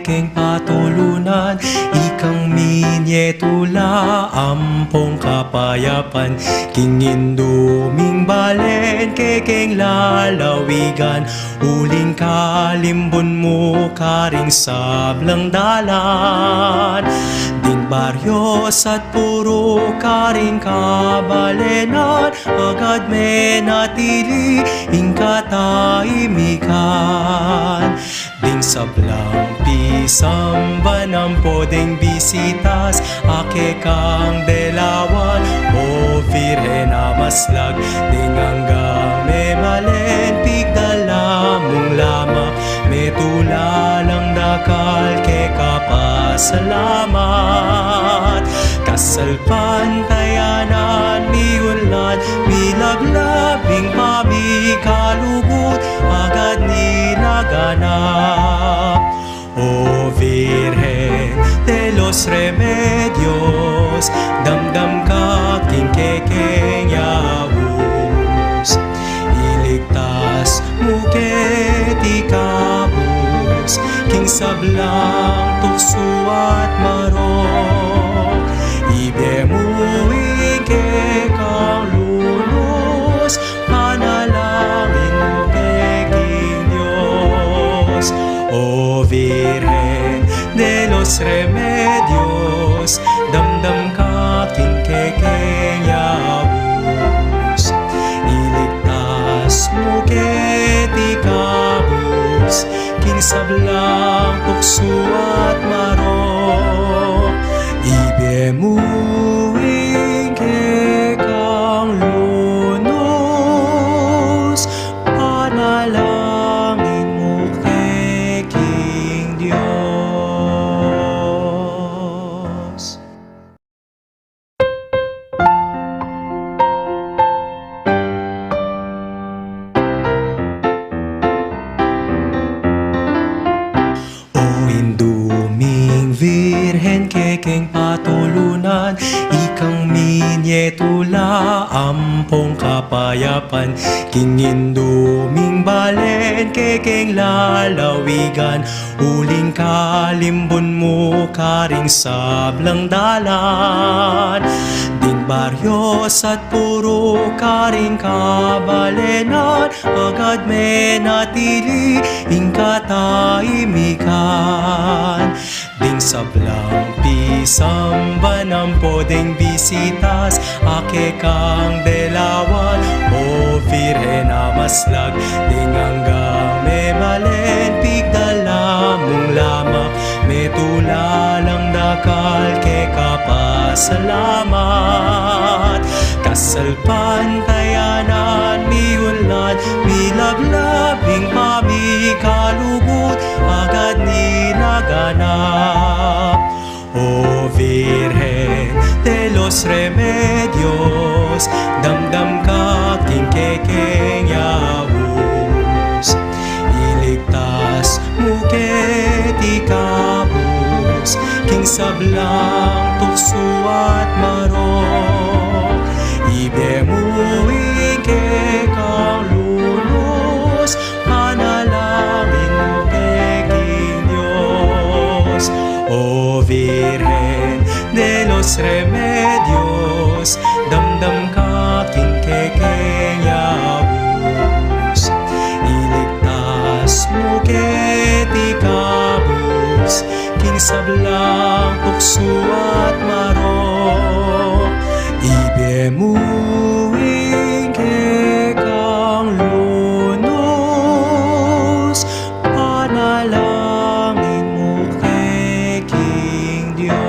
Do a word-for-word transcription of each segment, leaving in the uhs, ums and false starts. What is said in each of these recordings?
keng patulunan, ikang minyetula ampong kapayapan, king Indu ming balen kekeng lalawigan, uling kalimbun mu karing sablang dalan. Ding baryo at purok karing kabalenan, agad menatili ing katahimikan. Ding sablang pisamban ampo ding bisitas, a kekang delawan, O Virgen a maslag, ding anggang memalen, pigdala mung lamak, metula lang dakal keka pasalamat. Kasalpantayanan miunlad, milablab ing pamikalugud, agad nilaganap. O Virgen de los Remedios, damdam ka king kekeng yaus. Iligtas mu keti kabus king sablang tuksu at marok. Ibie mu ing kekang lunus, panalangin mu ke king Dios. O Virgen de los Remedios, damdam ka king kekeng yaus. Iligtas mu keti kabus king sablang tuksu at marok. Ibie mu ing kekang lunus, panalangin mu ke king Dios. O Indu ming Virgen kekeng patulunan, ikang minyetula ampong kapayapan, king Indu ming balen kekeng lalawigan, uling kalimbun mu karing sablang dalan. Ding baryo at purok karing kabalenan, agad menatili ing katahimikan. Ding sablang pisamban ampo ding bisitas, a kekang delawan, O Virgen a maslag, ding anggang memalen, pigdala mung lamak, metula lang dakal keka pasalamat. Kasalpantayanan miunlad, milablab ing pamikalugud, agad nilaganap. O Virgen de los Remedios, damdam ka king kekeng yaus. Iligtas mu keti kabus king sablang tuksu at marok. Ibie mu ing kekang lunus, panalangin mu ke king Dios. O Virgen de los Remedios, damdam ka king kekeng yaus. Iligtas mu keti kabus king sablang tuksu at marok. Ibie mu ing kekang lunus, panalangin mu ke king Dios.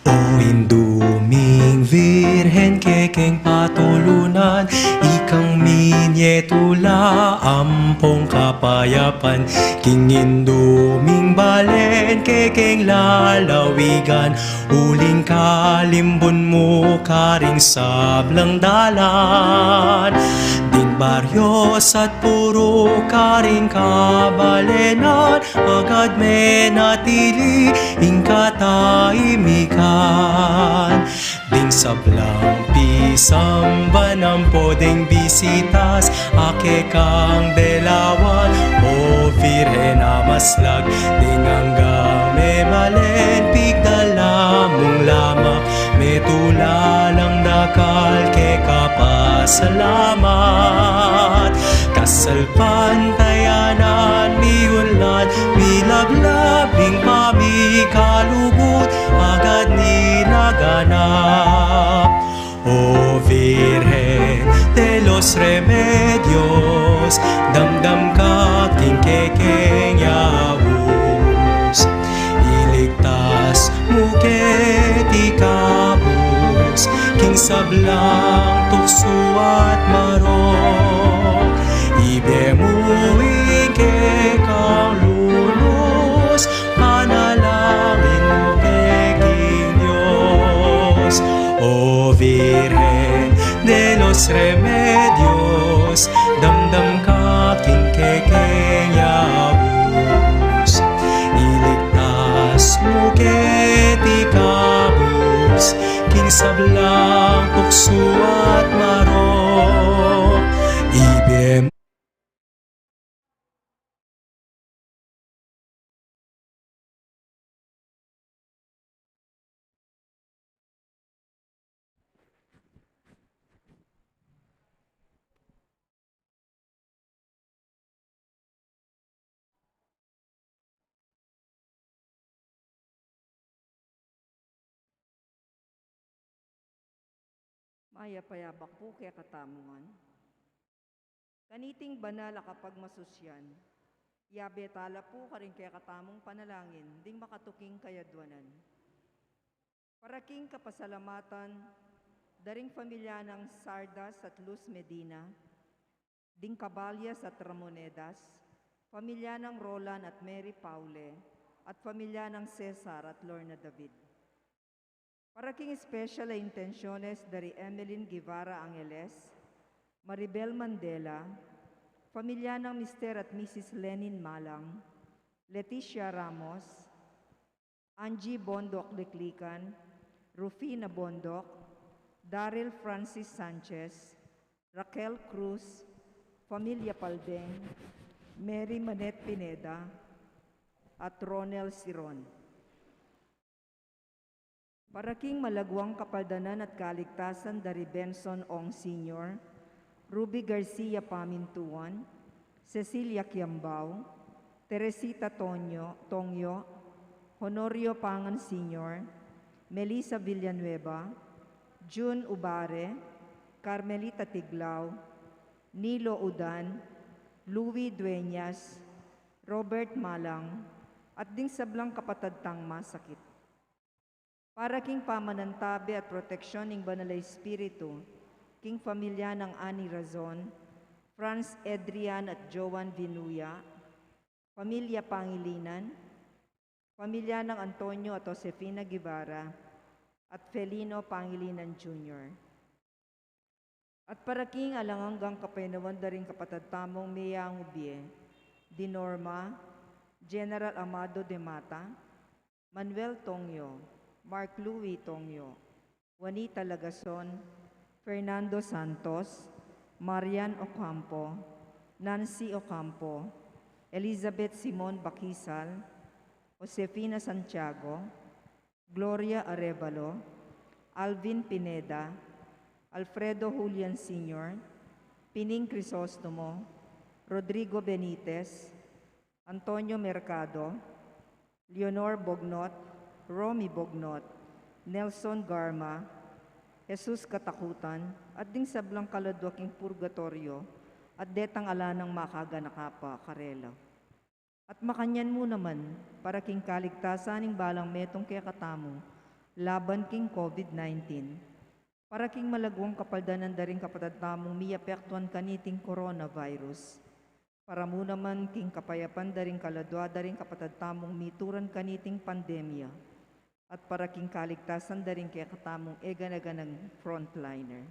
O Indu ming Virgen kekeng patulunan, ikang minyetula ampong kapayapan, king Indu ming balen kekeng lalawigan, uling kalimbun mu karing sablang dalan. Ding Baryos at purok karing kabalenan, agad menatili ing katahimikan. Ding sablang pisamban ampo ding bisitas, a kekang delawan, O Virgen a maslag, ding anggang memalen, pigdala mung lamak, metula lang dakal keka pasalamat. Kasalpantayanan miunlad, milablab ing pamikalugud, agad nilaganap. O Virgen de los Remedios, damdam ka king kekeng yaus. Iligtas mu keti kabus king sablang tuksu at marok. Ibie mu ing kekang lunus, panalangin mu ke king Dios. O Virgen de los Remedios, damdam ka king kekeng yaus. Iligtas mu keti kabus king sablang tuksu at marok. Ibie Mayap a yabak pu kekatamu ngan. Kaniting banal a kapagmasusyan, yabe tala pu karing kekatamung panalangin ding makatuking kayadwanan. Para king kapasalamatan da ring pamilya nang Sardas at Luz Medina, ding Caballas at Ramonedas, pamilya nang Roland at Mary Paule, at pamilya nang Cesar at Lorna David. Para king special a intenciones da ri Emeline Guevara Angeles, Maribel Mandela, pamilya nang Mister at Missus Lenin Malang, Leticia Ramos, Angie Bondoc Liklikan, Rufina Bondoc, Daryl Francis Sanchez, Raquel Cruz, pamilya Paldeng, Mary Manette Pineda, at Ronel Siron. Para king malagwang kapaldanan at kaligtasan da ri Benson Ong Senior, Ruby Garcia Pamintuan, Cecilia Kiambao, Teresita Tonyo, Tongyo, Honorio Pangan Senior, Melissa Villanueva, June Ubare, Carmelita Tiglao, Nilo Udan, Louis Dueñas, Robert Malang, at ding sablang kapatad tang masakit. Para king pamanantabe at proteksyon ning Banal a Espiritu, king pamilya nang Ani Razon, Franz Adrian at Joan Vinuya, pamilya Pangilinan, pamilya nang Antonio at Josefina Guevara, at Felino Pangilinan Junior. At para king alang anggang kapaynawan da ring kapatad tamung miyangubie, di Norma, General Amado de Mata, Manuel Tongyo, Mark Louis Tongyo, Juanita Lagason, Fernando Santos, Marian Ocampo, Nancy Ocampo, Elizabeth Simon Bakisal, Josefina Santiago, Gloria Arevalo, Alvin Pineda, Alfredo Julian Senior, Pining Crisostomo, Rodrigo Benitez, Antonio Mercado, Leonor Bognot, Romy Bognot, Nelson Garma, Jesus Katakutan, at ding sablang kaladwa king purgatoryo, at detang ala nang makaganaka pa karela. At makanyan mu naman, para king kaligtasan ning balang metung kekatamu, laban king COVID nineteen, para king malagwang kapaldanan da ring kapatad tamung miapektuan kaniting coronavirus, para mu naman king kapayapan da ring kaladwa da ring kapatad tamung mituran kaniting pandemya, at para king kaligtasan da ring kekatamung e gana-ganang frontliner.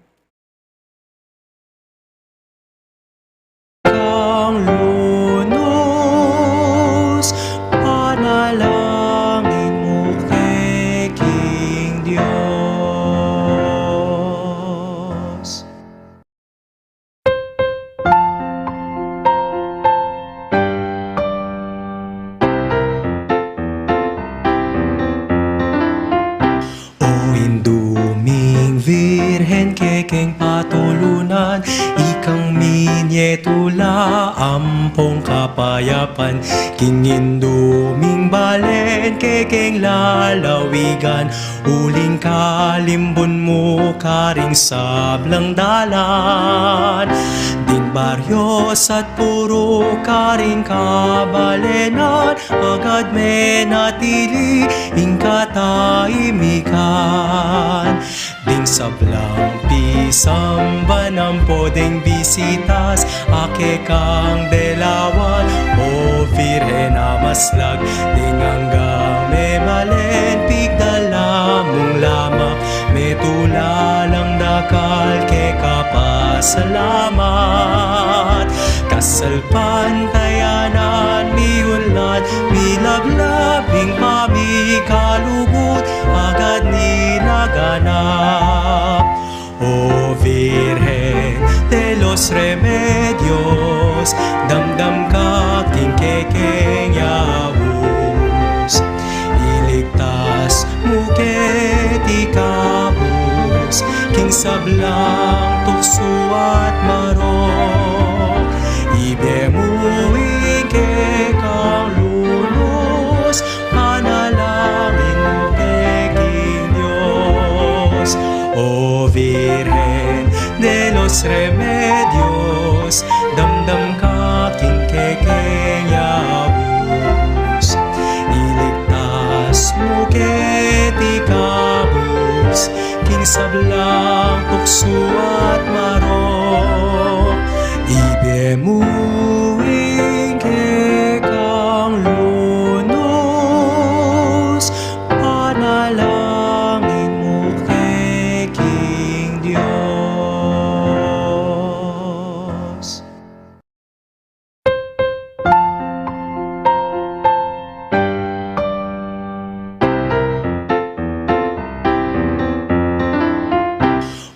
ampong kapayapan, king indu ming balen kekeng lalawigan, uling kalimbun mu karing sablang dalan. Ding baryo at purok karing kabalenan, agad menatili ing katahimikan. Ding sablang pisamban ampo ding bisitas, a kekang delawan, O Virgen a maslag, ding anggang mebalen, pigdala mung lamak, metula lang dakal keka pasalamat. Kasalpantayanan, miunlad, milablab ing pamikalugud, agad nila ganap. O Virgen de los Remedios, damdam ka king kekeng yaus. Iligtas mu keti kabus king sablang tuksu at marok. Ibie mu ing kekang lunus, panalangin mu ke king Dios. O Virgen de los Remedios, damdam ka king kekeng yaus. Iligtas mu keti kabus king sablang tuksu at marok. Ibie mu ing kekang lunus, panalangin mu ke king Dios.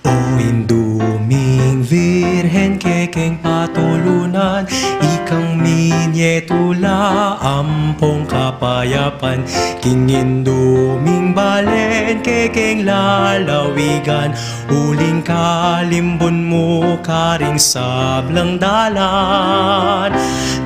O Indu ming Virgen kekeng patulunan, ikang minie tula ampong kapayapan, king indu ming balen kekeng lalawigan, uling kalimbun mu karing sablang dalan.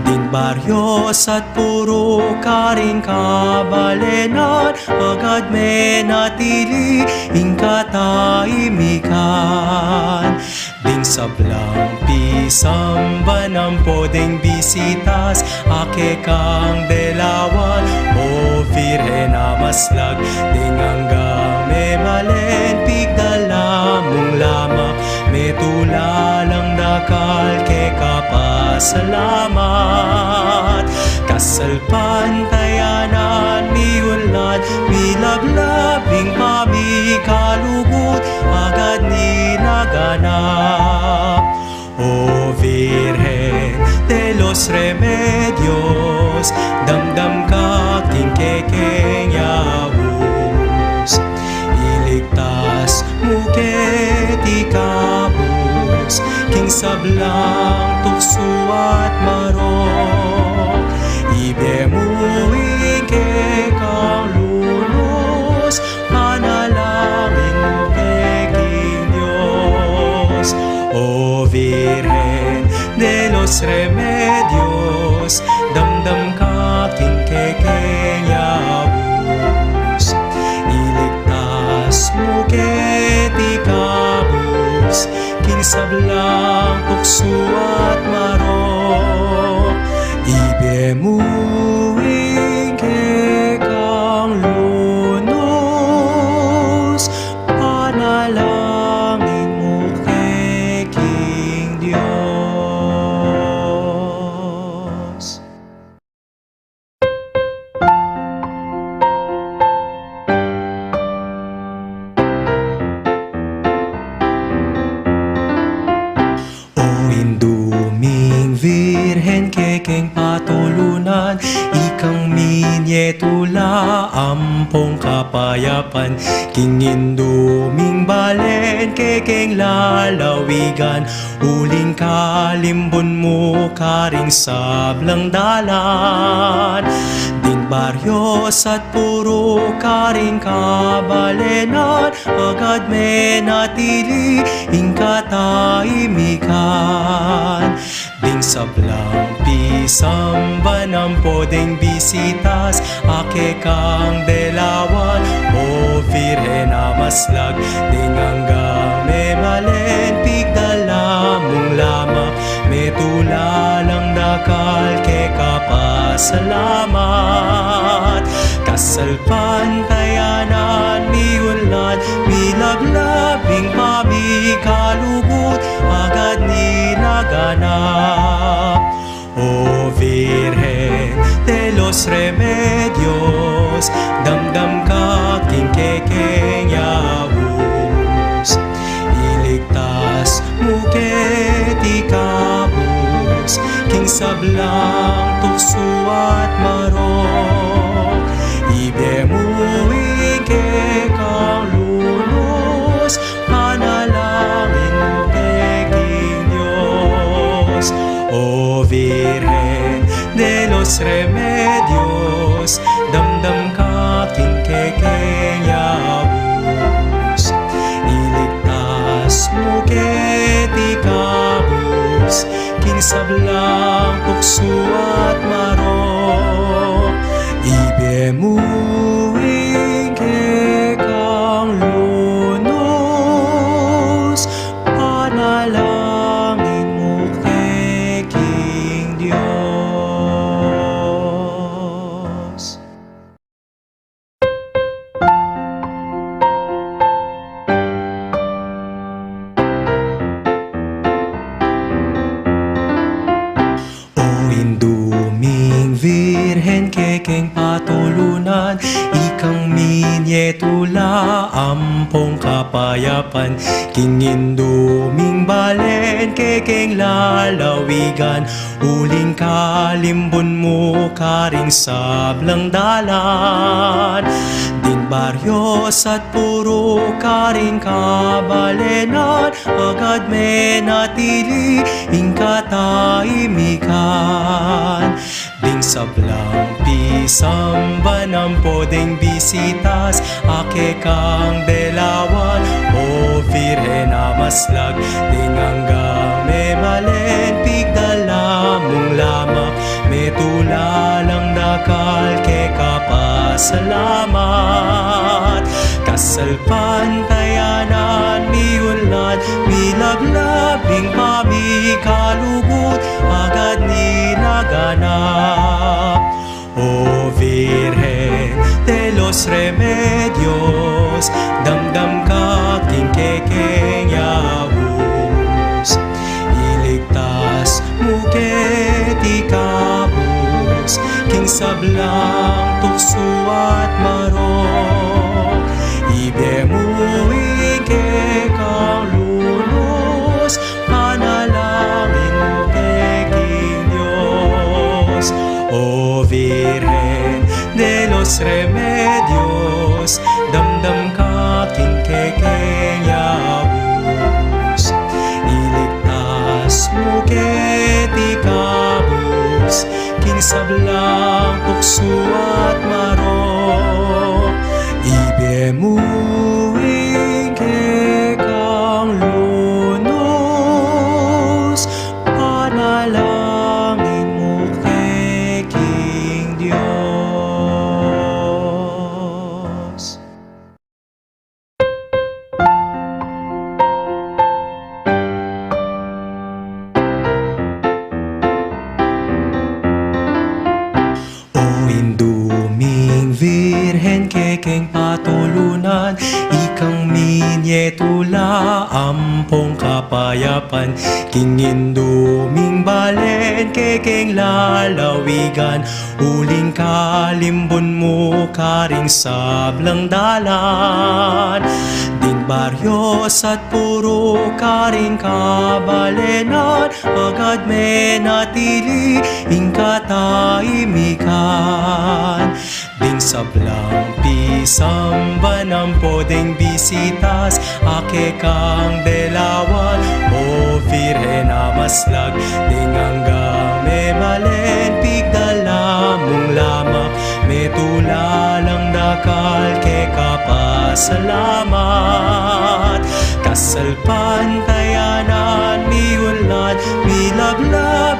Ding baryo at purok karing kabalenan, agad menatili ing katahimikan. Ding sablang pisamban ampo ding bisitas, a kekang delawan, O Virgen a maslag, ding anggang mebalen, pigdala mung lamak, metula lang dakal keka pasalamat. Kasalpantayanan, miunlad, milablab ing pamikalugud, agad nila ganap. O Virgen de los Remedios, damdam ka king kekeng yaus. Iligtas mu keti kabus king sablang tuksu at marok. Ibie mu ing kekang lunus, panalangin mu ke king Dios. O Virgen de los Remedios, damdam ka king kekeng yaus. Iligtas mu keti kabus king sablang tuksu at marok. Ibie mu ing kekang lunus, panalangin mu ke king Dios. O Indu ming Virgen kekeng patulunan, ikang minie tula ampong kapayapan, king indu ming balen kekeng lalawigan, uling kalimbun mu karing sablang dalan. Ding baryo at purok karing kabalenan, agad menatili ing katahimikan. Ding sablang pisamban ampo ding bisitas, a kekang delawan, O Virgen a maslag, ding anggang memalen, pigdala mung lamak, metula lang dakal keka pasalamat. Kasalpantayanan mi unlad, milablab ing pamikalugud, agad nilaganap. O Virgen de los Remedios, damdam ka king kekeng yaus. Iligtas mu keti kabus king sablang tuksu at marok. Ibie mu ing kekang lunus, panalangin mu ke king Dios. O Virgen de los Remedios, damdam ka king kekeng yaus. Iligtas mu keti kabus king sablang tuksu at marok. Ibie mu ing kekang lunus, panalangin mu ke king Dios. O Indu ming Virgen, kekeng patulunan, ikang minie tula ampong kapayapan. King Indu ming balen, kekeng lalawigan, uling kalimbun mu karing sablang dalan. Ding baryo at purok karing kabalenan, agad menatili ing katahimikan. Ding sablang pisamban ampo ding bisitas, a kekang delawan, O Virgen a maslag, ding anggang memalen, pigdala mung lamak, metula lang dakal keka pasalamat. Kasalpantayanan mi unlad, milablab ing pamikalugud, agad nilaganap. O Virgen de los Remedios, damdam ka king kekeng yaus. Iligtas mu keti kabus king sablang tuksu at marok. Ibie mu ing kekang lunus, panalangin mu ke king Dios. O Virgen de los Remedios, damdam ka king kekeng yaus. Iligtas mu keti kabus king sablang tuksu at marok. Ibie mu ing kekang lunus, panalangin mu ke king Dios. O Indu ming Virgen, kekeng patulunan, ikang minie tula ampong kapayapan. King Indu ming balen, kekeng lalawigan, uling kalimbun mu karing sablang dalan. Ding baryo at purok karing kabalenan, agad menatili ing katahimikan. Ding sablang pisamban ampo ding bisitas, a kekang delawan, O Virgen a maslag, ding anggang memalen, pigdala mung lamak, metula lang dakal keka pasalamat. Kasalpantayanan mi unlad, milablab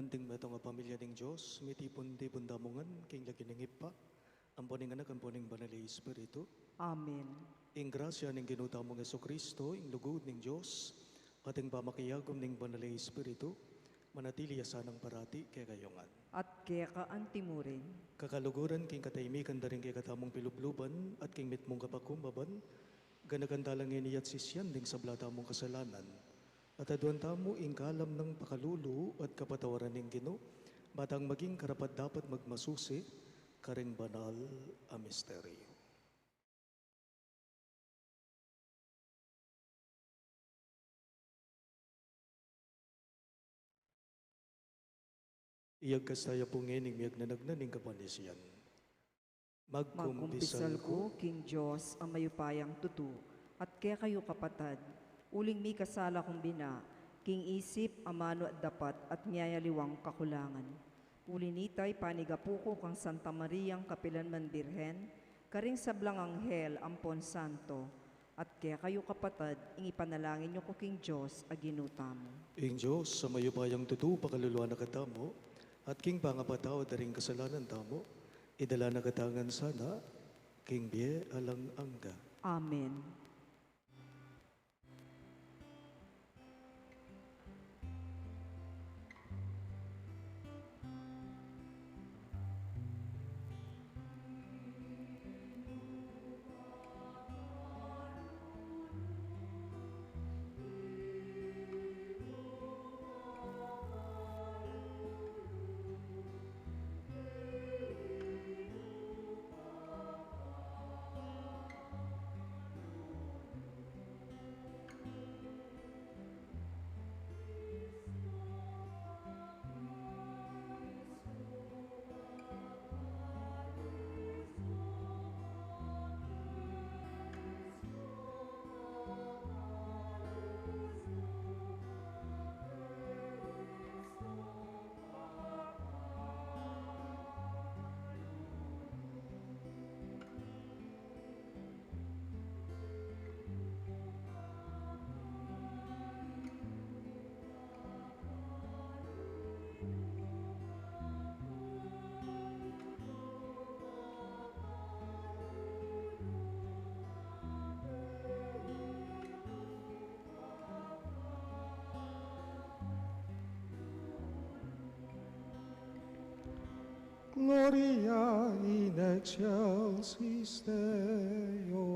Ding metung a pamilya ning Dios, mitipun-tipun tamu ngan king lagyu ning Ibpa, ampo ning Anak, ampo ning Banal a Espiritu. Amen. Ing grasya ning Ginu tamung Jesucristo, ing lugud ning Dios, at ing pamakiagum ning Banal a Espiritu, manatili ya sanang parati kekayu ngan. At keka antimurin. Kakaluguran king katahimikan da ring kekatamung pilubluban at king mitmung kapakumbaban, ganakan tala ngeni at sisian ding sabla tamung kasalanan, at aduan tamu ing kalam nang pakalulu at kapatawaran ning Ginu, ba tang maging karapat-dapat magmasusi karing banal a misteryu. Iyagkas taya pu ngeni ing miyagnanagnan ning kapanisian. Magkumpisal ku king Dios a mayupayang tutu, at kekayu kapatad, uling mikasala kung bina, king isip, amanu at dapat, at miyayaliwang kakulangan. Uli nita, ipanigapu ku kang Santa Mariang kapilan man Birhen, karing sablang anghel ampon santo, at kekayu kapatad, ing ipanalangin yu ku king Dios a Ginu tamu. Ing Dios a mayupayang tutu pakaluluan na katamu, at king pangapatawad da ring kasalanan tamu, idala na katamu ngan sana king bie alang angga. Amen. Gloria in excelsis Deo.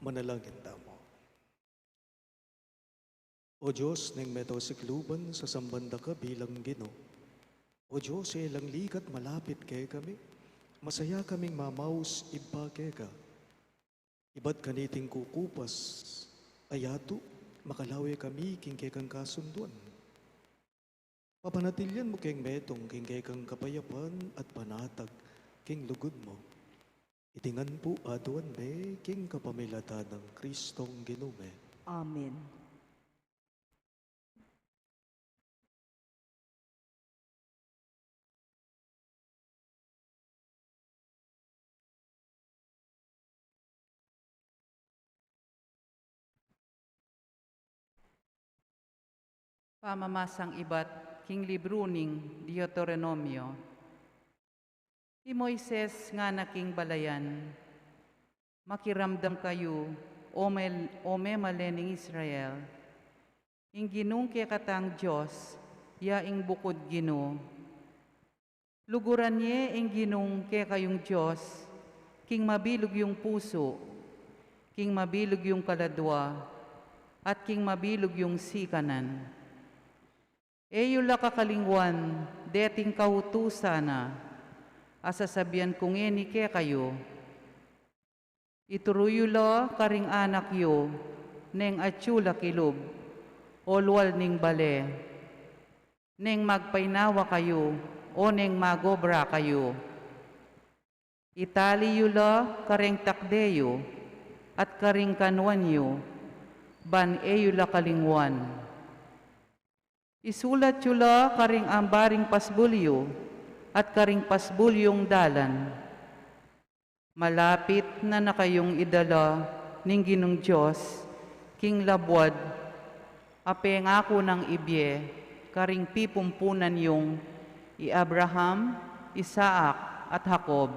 Manalangin tamu. O Dios, neng meto sikluban, sasamban da ka bilang Ginu. O Dios, e lang ligat malapit kekami, masaya kaming mamaus ibpa keka. Ibat kaniting kukupas a yatu, makalawe kami king kekang kasunduan. Papanatilian mu keng metung king kekang kapayapan at panatag king lugud mu. Iti ngan pu aduan mi king kapamilatan nang Kristong Ginu mi. Amen. Pamamasang ibat king libru ning Deuteronomio. I Moises ngana king balayan, makiramdam kayu, o mel-, o memalen ning Israel, ing Ginung kekatang Dios, ya ing bukud Ginu. Luguran ye ing Ginung kekayung Dios, king mabilug yung pusu, king mabilug yung kaladua, at king mabilug yung sikanan. E yu la kakalingwan deting kautusan na, a sasabian ku ngeni kekayu. Ituru yu la karing anak yu, neng atyu la kilub, o lual ning bale, neng magpainawa kayu, o neng magobra kayu. Itali yu la karing takde yu, at karing kanuan yu, ban e yu la kalingwan. Isulat yu la karing ambaring pasbul yu, at karing pasbul yung dalan. Malapit na na kayung idala ning Ginung Dios king labuad a pengaku nang ibie karing pipumpunan yung i Abraham, Isaac, at Jacob.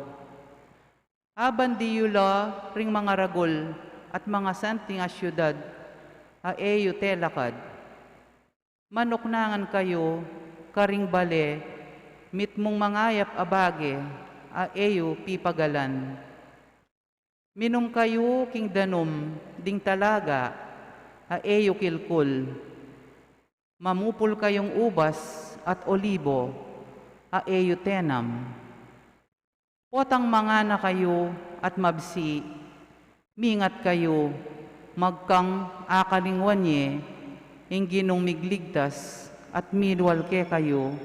Abandi yu la ring mangaragul at mangasanting a siudad a e yu telakad. Manuknangan kayu karing bale mitmung mangayap a bage a e yu pipagalan. Minum kayu king danum ding talaga a e yu kilkul. Mamupul kayung ubas at olibo a e yu tenam. Potang mangana kayu at mabsi, mingat kayu, magkang akalingwan ye ing Ginung migligtas at milual kekayu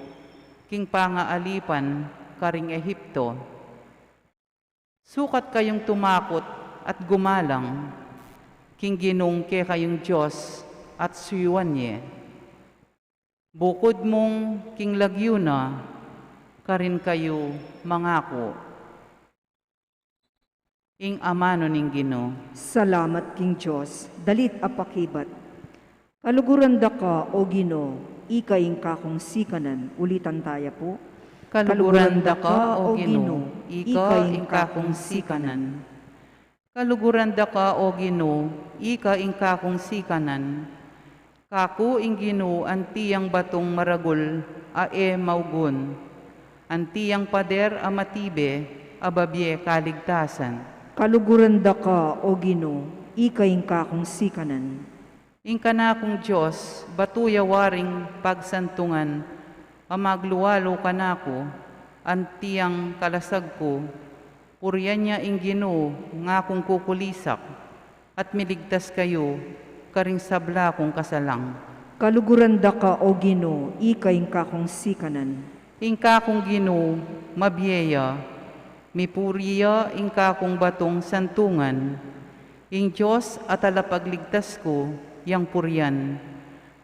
king pangaalipan karing Egipto. Sukat kayung tumakut at gumalang king Ginung kekayung Dios at suyuan ye. Bukud mung king lagyu na, karin kayu mangaku. Ing amanu ning Ginu. Salamat king Dios. Dalit a pakibat. Kaluguran da ka, o Ginu, ika ing kakung sikanan. Ulitan taya pu. Kaluguran da ka, o Ginu, ika ing kakung sikanan. Kaluguran da ka, o Ginu, ika ing kakung sikanan. Kaku ing Ginu anti yang batung maragul a e maugun, anti yang pader a matibe a babie kaligtasan. Kaluguran da ka, o Ginu, ika ing kakung sikanan. Ing kanakung Dios, batu ya waring pagsantungan a maglualu kanaku, anti yang kalasag ku. Purian ya ing Ginu ngakung kukulisak, at miligtas kayu karing sabla kung kasalang. Kaluguran da ka, o Ginu, ika ing kakung sikanan. Ing kakung Ginu, mabie ya, mipuri ya ing kakung batung santungan. Ing Dios a talapagligtas ku, yang purian.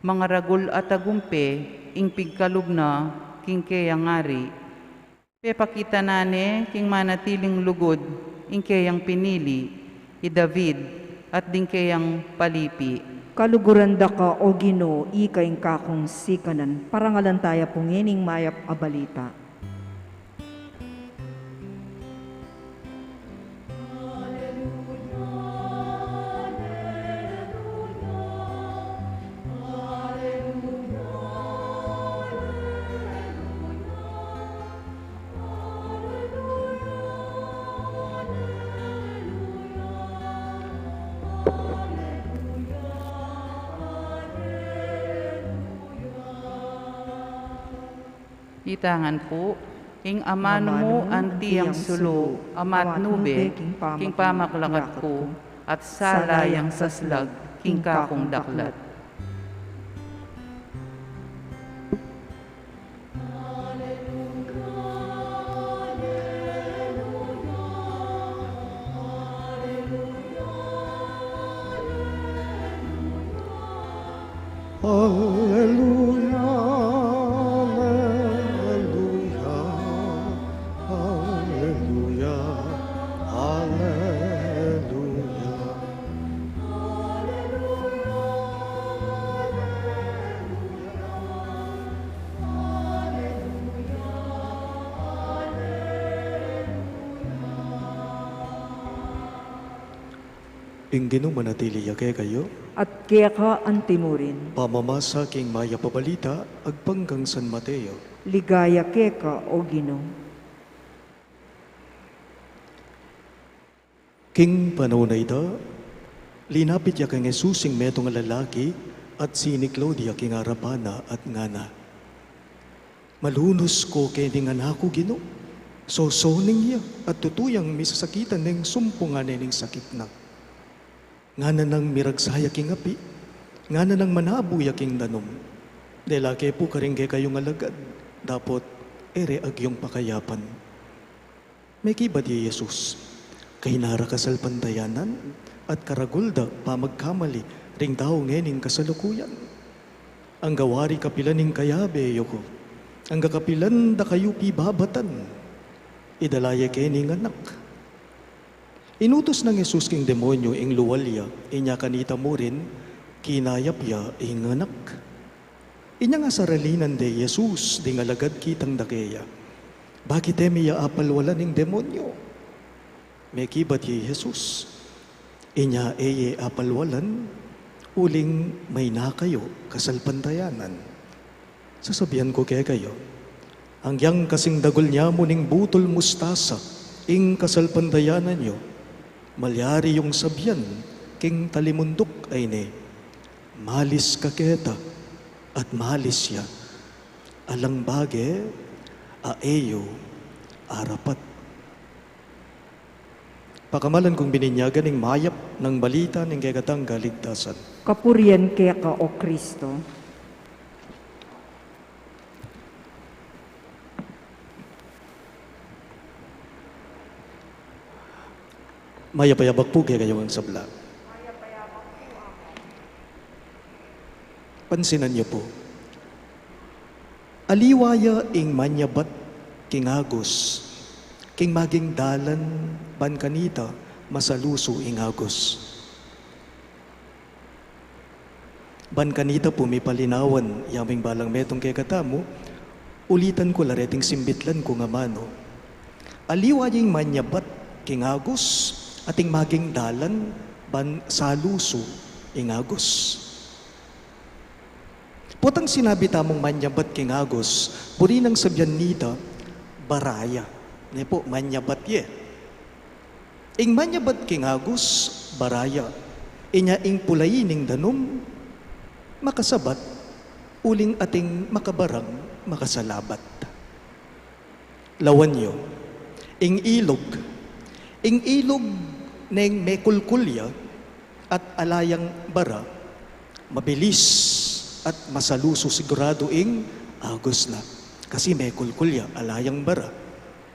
Mangaragul a tagumpe ing pigkalub na king keyang ari. Pepakita na ne king manatiling lugud ing keyang pinili, i David, at ding keyang palipi. Kaluguran da ka, o Ginu, ika ing kakung sikanan. Parangalan taya pu ngening mayap a balita. Ita ngan pu, ing amanu mu anti yang sulu a matnube king pamaglakad ku, at sala yang saslag king kakung daklat. Aleluya, aleluya, aleluya, aleluya. Ing Ginu manatili ya kekayu. At keka anti mu rin. Pamamasa king Mayap a Balita agpang kang San Mateo. Ligaya keka, O Ginu. King panaun a ita, linapit ya kang Jesus ing metung a lalaki at siniklaud ya king arapan na at ngana, "Malunus ko kening anak ku, Ginu. Sosoning ya at tutu yang misasakitan ning sumpungan ne ning sakit na. Ngana nang miragsa ya king api, ngana nang manabu ya king danum. Dela ke pu karing kekayung alagad, dapot e re agyung pakayapan." Mekibat ya i Jesus, "Kaina ra kasalpantayanan at karagul da pamagkamali ring tau ngening kasalukuyan. Angga wari kapilan ing kayabe yu ku, angga kapilan da kayu pibabatan? Idala ye keni ing anak." Inutus nang Jesus king demonyu ing lual ya, inya kanita murin kinayap ya ing anak. Inya ngasaralinan de i Jesus ding alagad kitang da keya, "Bakit e mi ya apalwalan ing demonyu?" Mekibat ya i Jesus, "Inya e ye apalwalan uling maina kayu kasalpantayanan. Sasabian ku kekayu, angyang kasing dagul nyamu ning butul mustasa ing kasalpantayanan yu, malyari yung sabian king talimunduk a ini, 'Malis ka keta,' at malis ya. Alang bage a e yu arapat." Pakamalan kung bininyagan ing mayap nang balita ning kekatang kaligtasan. Kapurian keka, O Kristo. Mayap a yabak pu kekayu ngan sabla. Pansinan yu pu. Aliwa ya ing manyabat king agus, king maging dalan ban kanita masalusu ing agus. Ban kanita pu mipalinawan ya ming balang metung kekatamu, ulitan ku la reting simbitlan kung amanu. Aliwa ya ing manyabat king agus, at ing maging dalan ban salusu ing agus. Potang sinabi tamung manyabat king agus, buri nang sabian nita, bara ya. Ne pu, manyabat ye. Ing manyabat king agus, bara ya. Inya ing pulai ning danum, makasabat, uling ating makabarang makasalabat. Lawan yu, ing ilug. Ing ilug neng mekulkul ya at ala yang bara, mabilis at masalusu siguradu ing agus na. Kasi mekulkul ya, ala yang bara,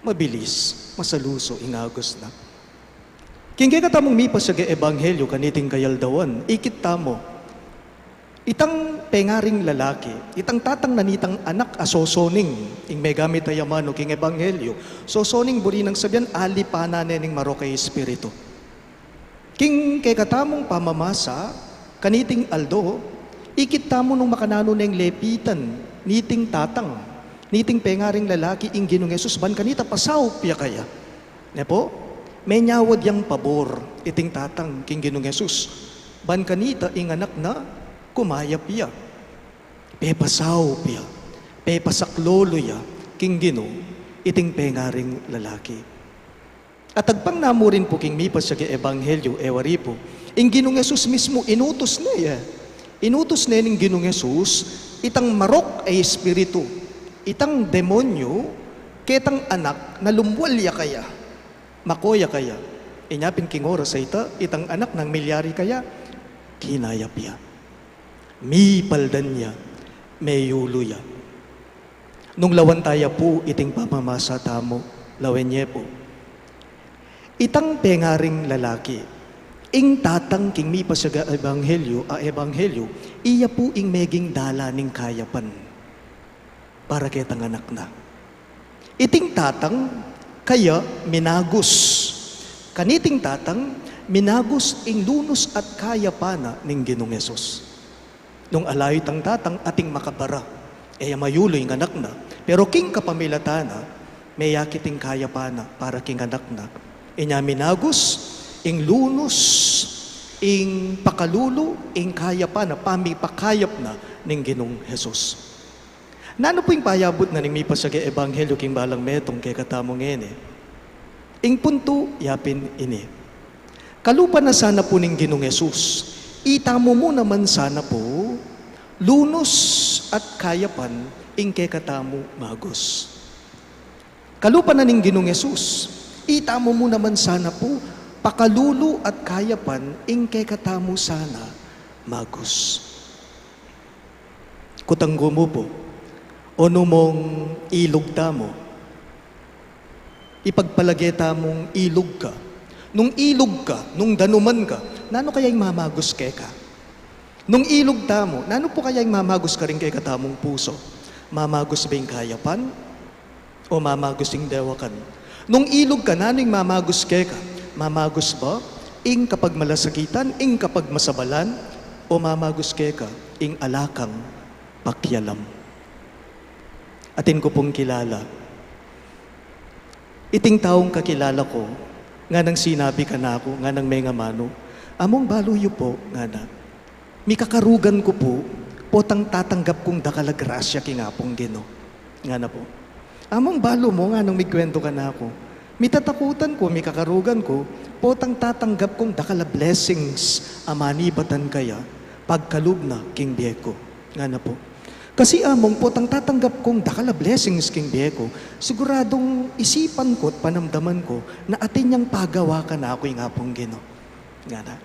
mabilis, masalusu ing agus na. King kekatamung mipasiag a ebanghelyu kaniting kayaldawan, ikit tamu itang pengaring lalaki, itang tatang na nitang anak a sosoning, ing megamit a amanu king ebanghelyu, sosoning buri nang sabian alipanan ne ning marok a espiritu. King kekatamung pamamasa kaniting aldo, ikit tamu nung makananu neng lepitan niting tatang, niting pengaring lalaki ing Ginung Jesus ban kanita pasaup ya kaya. Ne pu, menyawad yang pabor iting tatang king Ginung Jesus ban kanita ing anak na kumayap ya. Pepasaup ya, pepasaklulu ya king Ginu iting pengaring lalaki. At agpang na mu rin pu king mipasiag a ebanghelyu, e wari pu, ing Ginung Jesus mismu inutus ne ya. Inutus ne ning Ginung Jesus itang marok a espiritu. Itang demonyu, ketang anak na lumwal ya kaya, mako ya kaya. Inya pin king oras a ita, itang anak nang milyari kaya, kinayap ya. Mipaldan ya, meyulu ya. Nung lawan taya pu iting pamamasa tamu, lawen ye pu. Itang pengaring lalaki, ing tatang king mipasiag a ebanghelyu, a ebanghelyu, iya pu ing meging dalan ning kayapan para ketang anak na. Iting tatang kaya minagus. Kaniting tatang minagus ing lunus at kayapan na ning Ginung Jesus. Nung alayu itang tatang ating makabara, e ya mayulu ing anak na, pero king kapamilatan na, meyakit ing kayapan na para king anak na. Inya minagus ing lunus, ing pakalulu, ing kayapan na, pamipakayap na ning Ginung Jesus. Nanu pu ing payabut na ning mipasiag a ebanghelyu king balang metung kekatamu ngeni? Ing puntu ya pin ini. Kalupa na sana pu ning Ginung Jesus, itamu mu naman sana pu lunus at kayapan ing kekatamu magus. Kalupa na ning Ginung Jesus, itamu mu naman sana pu pakalulu at kayapan ing kekatamu sana magus. Kutang ku mu pu, onu mung ilug tamu, ipagpalage tamung ilug ka. Nung ilug ka, nung danuman ka, nanu kaya ing mamagus keka? Nung ilug tamu, nanu pu kaya ing mamagus karing kekatamung pusu? Mamagus ba ing kayapan? O mamagus ing dewakan? Nung ilug ka, nanu ing mamagus keka? Mamagus ba ing kapagmalasakitan, ing kapagmasabalan? O mamagus keka ing ala kang pakialam? Atin ku pung kilala iting taung kakilala ku, nganang sinabi kanaku, nganang mengamanu, "Among balu yu pu," ngana. "Mikakarugan ku pu, potang tatanggap kung dakal a grasya king Apung Ginu," ngana pu. "Among balu mu," nganang mikuwentu kanaku, "mitatakutan ku, mikakarugan ku, potang tatanggap kung dakal a blessings a manibatan kaya pagkalub na king bie ku," ngana pu. "Kasi among potang tatanggap kung dakal a blessings king bie ku, siguradung isipan ku't panamdaman ku na atin yang pagawa kanaku ing Apung Ginu," ngana.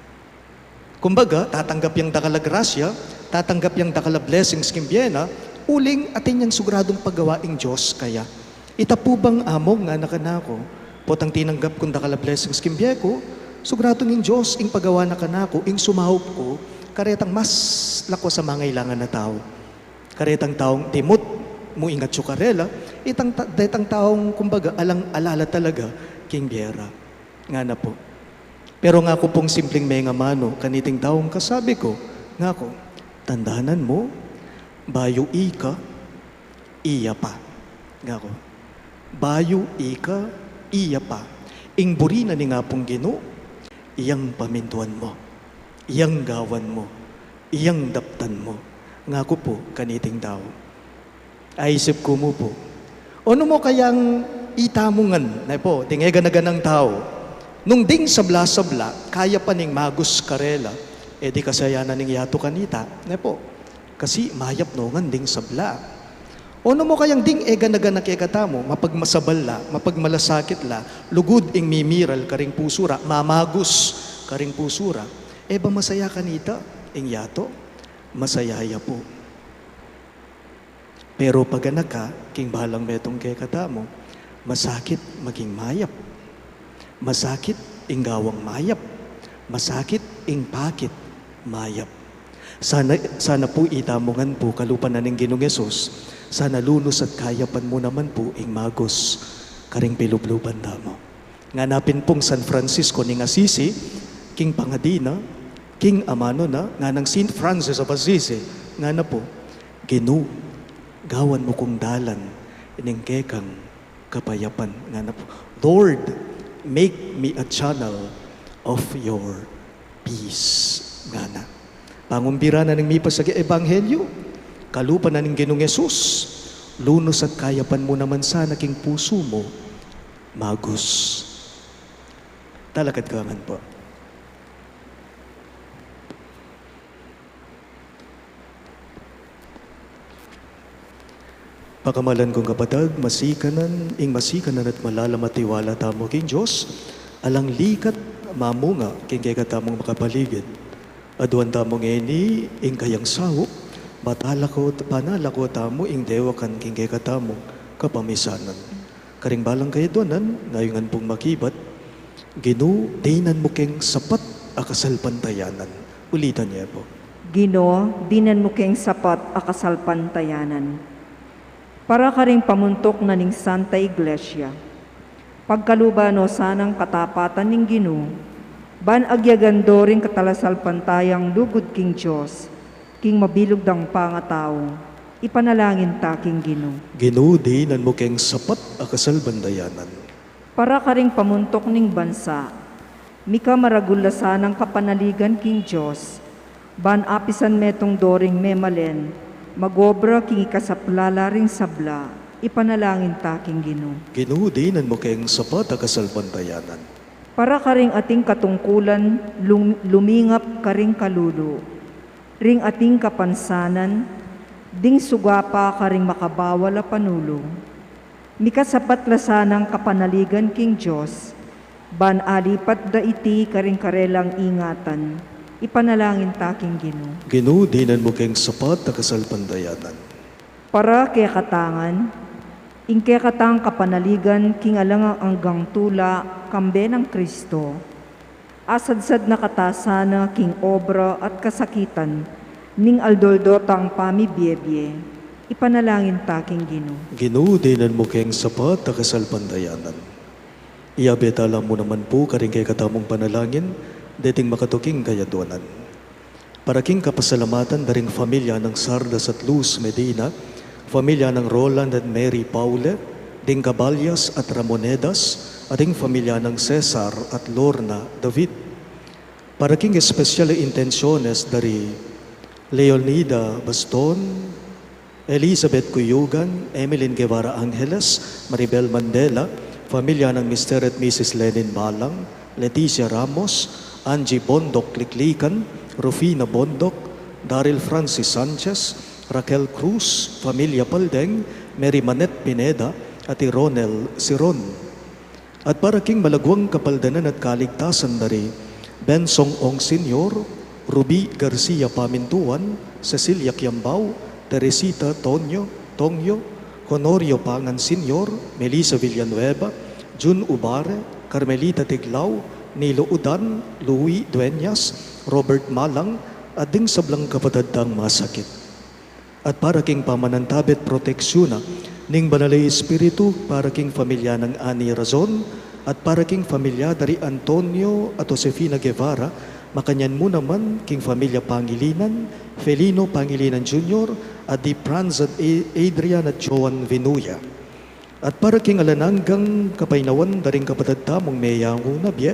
Kumbaga, tatanggap yang dakal a grasya, tatanggap yang dakal a blessings king bie na, uling atin yang siguradung pagawa ing Dios kaya. "Ita pu bang among," ngana kanaku, "potang tinanggap kung dakal a blessings king bie ku, siguradung ing Dios ing pagawa na kanaku, ing sumaup ku karetang mas lakwas a mangailangan a tau. Karetang taung dimut mu ing atyu karela, itang ta-, detang taung, kumbaga, alang-ala la talaga king bie ra," ngana pu. Pero ngaku pung simpling mengamanu kaniting taung kasabi ku, ngaku, "Tandanan mu, bayu ika, iya pa," ngaku. "Bayu ika, iya pa. Ing buri na ning Apung Ginu, iyang pamintuan mu, iyang gawan mu, iyang daptan mu," ngaku pu kaniting tau. Aisip ku mu pu, "Onu mu kayang itamu ngan, ne pu, ding e gana-ganang tau, nung ding sabla-sabla kayapan ing magus karela, e di kasayanan ing yatu kanita, ne pu? Kasi mayap no ngan ding sabla. Onu mu kayang ding e gana-gana kekatamu, mapagmasabal la, mapagmalasakit la, lugud ing mimiral karing pusu ra, mamagus karing pusu ra, e ba masaya kanita ing yatu?" Masaya ya pu. Pero pag-anak ka king balang metung kekatamu, masakit maging mayap. Masakit ing gawang mayap. Masakit ing pakit mayap. Sana, sana pu itamu ngan pu kalupa na ning Ginung Jesus, sana lunus at kayapan mu naman pu ing magus karing pilubluban tamu. Ngana pin pung San Francisco ning Assisi, king pangadi na, king amanu na, nganang Saint Francis of Assisi, ngana pu, "Ginu, gawan mu kung dalan ning kekang kapayapan," ngana pu. "Lord, make me a channel of your peace," ngana. Pangumbira na ning mipasiag a ebanghelyu, kalupa na ning Ginung Jesus, lunus at kayapan mu naman sana king pusu mu, magus. Talakad ka ngan pu. Pakamalan kung kapatad, masikanan, ing masikanan at malalam a tiwala tamu king Dios, alang likat mamunga king kekatamung makapaligid. Aduan tamu ngeni ing kayang saup, panalako, panalako tamu ing dewakan king kekatamung kapamisanan. Karing balang kayadwanan, ngayungan pung makibat, Ginu, dinan mu keng sapat a kasalpantayanan. Ulitan ye pu. Ginu, dinan mu keng sapat a kasalpantayanan. Para karing pamuntuk na ning Santa Iglesia. Pagkaluban no sanang katapatan ning Ginu, ban agyagan do ring katalasalpantayang lugud king Dios, king mabilug dang pangatau, ipanalangin ta king Ginu. Ginu, dinan mu keng sapat a kasalpantayanan. Para karing pamuntuk ning bansa, mika maragul la sanang kapanaligan king Dios, ban apisan metung do ring memalen, magobra king ikasaplala ring sabla, ipanalangin ta king Ginu. Ginu, dinan mu keng sapat a kasalpantayanan. Para karing ating katungkulan lum-, lumingap karing kalulu, ring ating kapansanan, ding sugapa karing makabawal a panulu. Mika sapat la sanang kapanaligan king Dios, ban alipat da iti karing karelang ingatan, ipanalangin ta king Ginu. Ginu, dinan mu keng sapat a kasalpantayanan. Para kekatang ngan, ing kekatang kapanaligan king alang anggang tula, kambe nang Kristo, asadsad na kata sana king obra at kasakitan ning aldo-aldo tang pamibiebie, ipanalangin ta king Ginu. Ginu, dinan mu keng sapat a kasalpantayanan. Iabe tala mu naman pu karing kekatamung panalangin deting makatuking kayadwanan. Para king kapasalamatan da ring familia nang Sardas at Luz Medina, familia nang Roland at Mary Paule, ding Caballas at Ramonedas, at ding familia nang Cesar at Lorna David. Para king espesyal a intensiones da ri Leonida Baston, Elizabeth Cuyugan, Emeline Guevara Angeles, Maribel Mandela, familia nang Mister at Missus Lenin Balang, Leticia Ramos, Angie Bondoc Liklikan, Rufina Bondoc, Daryl Francis Sanchez, Raquel Cruz, familia Paldeng, Mary Manette Pineda, at i Ronel Siron. At para king malaguang kapaldanan at kaligtasan da ri Bensong Ong Senior, Ruby Garcia Pamintuan, Cecilia Kiambao, Teresita Tonyo, Tongyo, Honorio Pangan Senior, Melissa Villanueva, Jun Ubare, Carmelita Tiglao, Nilo Udan, Louis Dueñas, Robert Malang, at ding sablang kapatad tang masakit. At para king pamanantabe at proteksyun na ning Banal a Espiritu, para king familia nang Ani Razon, at para king familia da ri Antonio at Josefina Guevara, makanyan mu naman king familia Pangilinan, Felino Pangilinan Junior, at di Franz at A-, Adrian at Joan Vinuya. At para king alang anggang kapaynawan da ring kapatad tamung meyangu na bie,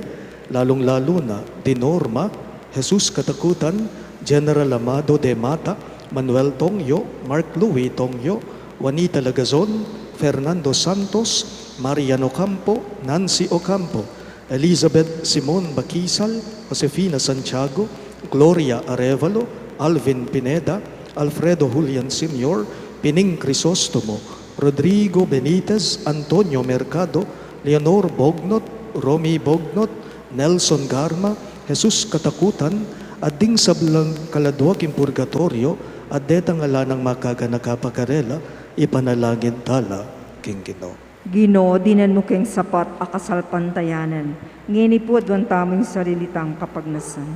lalung-lalu na di Norma, Jesus Katakutan, General Amado de Mata, Manuel Tongyo, Mark Louis Tongyo, Juanita Lagazon, Fernando Santos, Marian Ocampo, Nancy Ocampo, Elizabeth Simon Bakisal, Josefina Santiago, Gloria Arevalo, Alvin Pineda, Alfredo Julian Senior, Pining Crisostomo, Rodrigo Benitez, Antonio Mercado, Leonor Bognot, Romy Bognot, Nelson Garma, Jesus Katakutan, at ding sablang kaladua king purgatoryo, at detang ala nang makaganaka pa karela, ipanalangin tala king Ginu. Ginu, dinan mu keng sapat a kasalpantayanan. Ngeni pu aduan tamu ing sarili tang kapagnasan.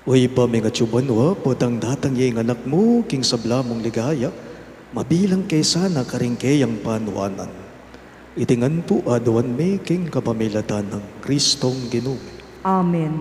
O Ibpa ming atsu banua, potang datang ya ing Anak mu king sabla mung ligaya, mabilang ke sana karing keyang panuanan. Iti ngan pu aduan mi king kapamilatan nang Kristong Ginu mi. Amen.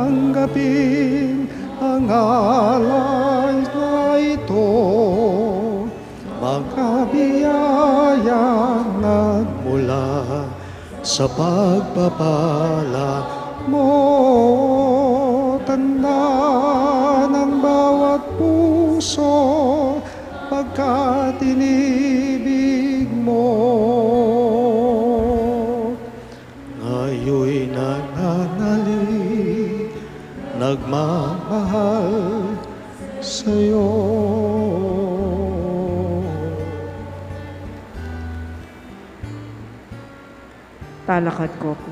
Tanggapin ang alay na ito, makabiyayan nagmula sa pagpapala mo. Tanda ng bawat puso pagkat inibig mo. Ngayo'y nananalig, nagmamahal sa'yo. Talakad ko po.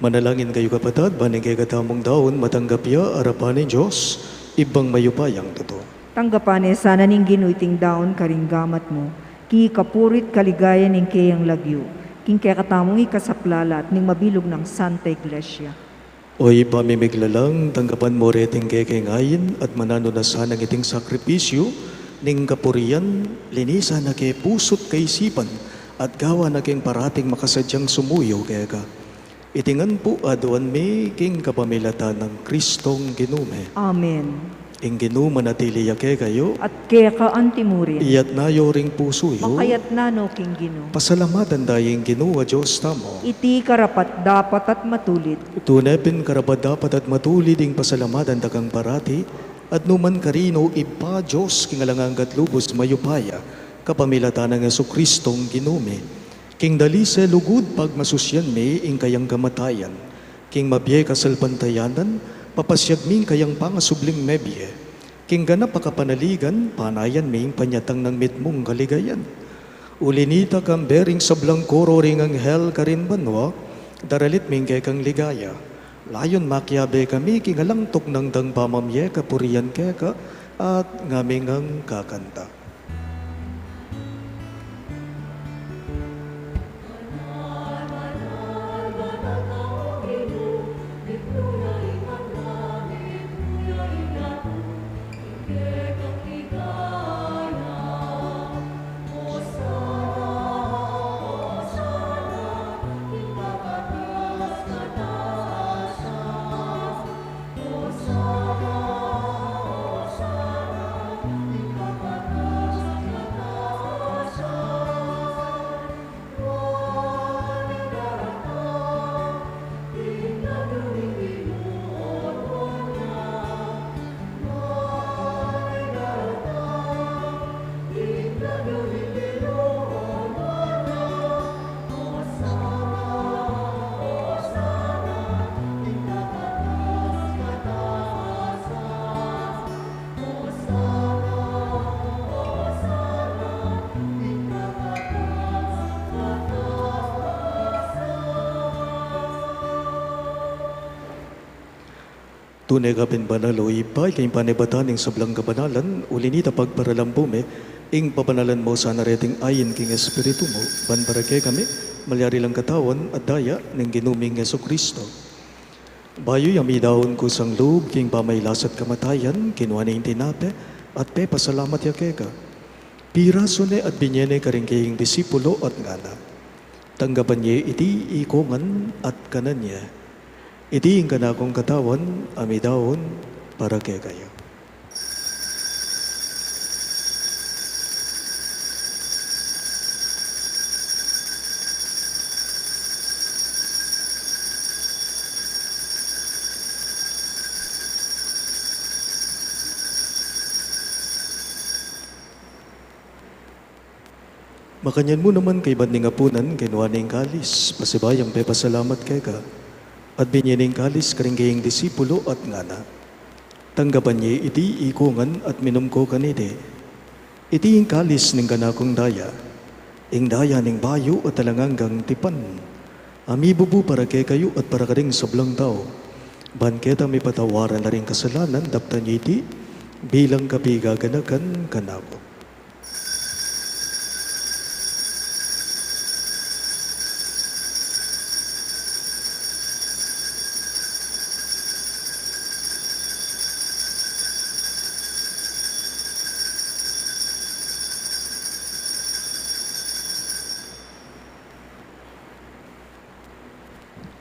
Manalangin kayu, kapatad, ban ing kekatamung daun matanggap ya arapan ning Dios, Ibpang mayupayang tutu. Tanggapan ne sana ning Ginu iting daun karing gamat mu, king ikapuri't kaligayan ning keyang lagyu, king kekatamung ikasaplala at ning mabilug nang Santa Iglesia. O Ibpa ming miglalang, tanggapan mu reting kekeng ain at mananu na sanang iting sakripisyu ning kapurian, linisan na ke pusu't kaisipan at gawan na keng parating makasadyang sumuyu keka. Iti ngan pu aduan mi king kapamilatan nang Kristong Ginu mi. Amen. Ing Ginu manatili ya kekayu. At keka antimurin. Iyatna yu ring pusu yu. Makayatna no king Ginu. Pasalamatan da ing Ginu a Dios tamu. Iti karapat-dapat at matulid. Tune pin karapat-dapat at matulid ing pasalamatan da kang parati, at numan karin, O Ibpa, Dios king alang angga at lubus mayupaya, kapamilatan nang Jesukristong Ginu mi. King dalise lugud pagmasusyan mi ing kayang kamatayan, king mabie kasalpantayanan, papasiag mi ing kayang pangasubling mebie, king ganap a kapanaligan, panayan mi ing panyatang nang mitmung kaligayan. Uli nita, kambe ring sablang koro ring anghel karin banua, daralit mi ing kekang ligaya. Layun makiabe kami king alang tuknang dang pamamie kapurian keka, at ngaming kakanta. Tune ka pin banal, O Ibpa, ika ing panibatan ning sablang kabanalan, uli nita pagparalan pu mi, ing pabanalan mu sana reting ain king Espiritu mu, ban para kekami, malyari lang katawan at daya ning Ginu ming Jesucristo. Bayu ya midaun kusang lub king pamailas at kamatayan, kinua ne ing tinape, at pepasalamat ya keka. Pirasu ne at binye ne karing kayang disipulo at ngana: Tanggapan ye iti ikongan at kanan ye. Iti ing kanakung katawan a midaun para kekayu. Makanyan mu naman kaybat ning apunan, kinua ne ing kalis, pasibayu yang pepasalamat keka, at binye ne ing kalis karing kayang disipulo at ngana: Tanggapan ye iti ikongan at minum ko kaniti. Iti ing kalis ning kanakung daya, ing daya ning bayu at alang anggang tipan, a mibubu para kekayu at para karing sablang tau, ban keta mipatawaran la ring kasalanan. Daptan ye iti bilang kapigaganakan kanaku.